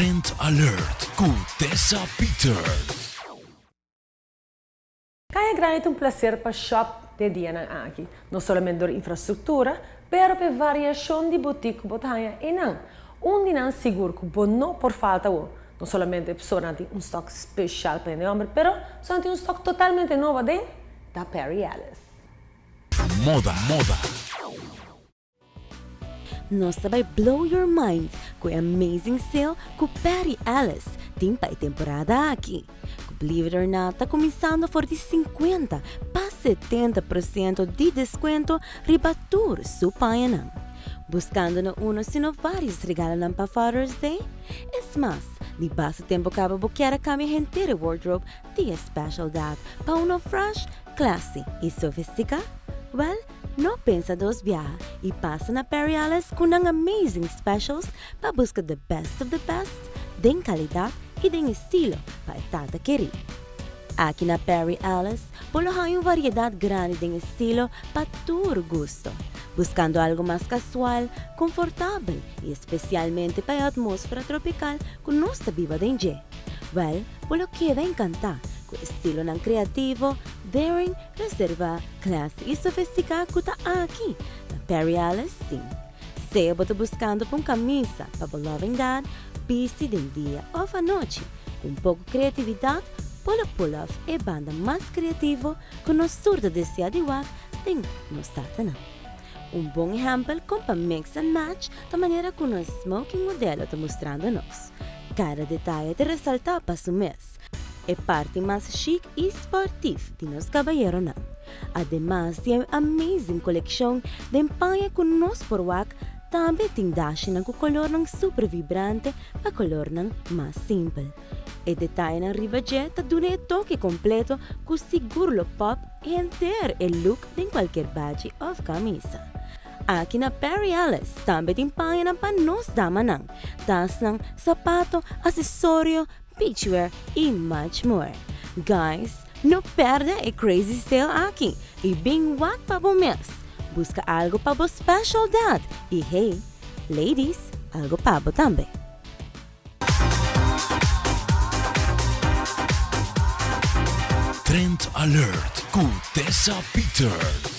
Trend Alert ku Tessa Peters. Kaya Grandi ta un placer pa shop den dianan aki, no solamente dor infrastructura, pero p'e variacion di boutique cu bo ta haña einan. Un di nan sigur cu bo no por falta awo, no solamente pasobra nan tin un stock special pa hende homber, pero pasobra nan tin un stock totalmente nobo aden, ta Perry Ellis. Moda, moda. Nos ta bai blow your mind ku e amazing sale ku Perry Ellis tin pa e temporada aki. Ku believe it or not ta kuminsando for di 50 pa 70% di deskuento riba tur su pañanan. Buskando no uno sino varios regalonan pa Father's Day? Es mas, di basta tempo kaba bo kier a kambia henter e wardrobe di e special dad pa uno fresh, classy y sofistica? Well, no pensa dos biaha y pasa na Perry Ellis cu nan amazing specials pa busca the best of the best den calidad y den estilo pa e tata keri. Aki na Perry Ellis bo lo haña un variedad grandi den estilo pa tur gusto, buscando algo mas casual, confortabel y especialmente pa e atmosfera tropical cu nos ta biba den dje. Well, bo lo keda encanta cu estilonan creativo, daring, Reserva classy y sofistica cu ta aki na Perry Ellis tin. Sea bo ta buscando pa un camisa pa bo loving dad, bisti den dia of anochi, cu un poco creatividad bo lo pull off e banda mas creativo cu nos tur ta desea di wak den nos tatanan. Un bon ehempel con pa mix and match ta manera cu nos smoking modelo ta mustrando nos. Cada detaye ta resalta pa su mes. E parti mas chic y sportief di nos cabayeronan. Ademas di e amazing coleccion den paña cu nos por wak, tambe tin dashinan cu colornan super vibrante pa colornan mas simpel. E detayenan riba dje ta duna e toke completo cu sigur lo pop henter e look den cualkier bachi of camisa. Aki na Perry Ellis tambe tin pañanan pa nos damanan, tasnan, sapato, accesorio, beachwear y much more. Guys, no perde e crazy sale aki y bin wak pa bo mes. Busca algo pa bo special dad y hey, ladies, algo pa bo tambe. Trend Alert cu Tessa Peters.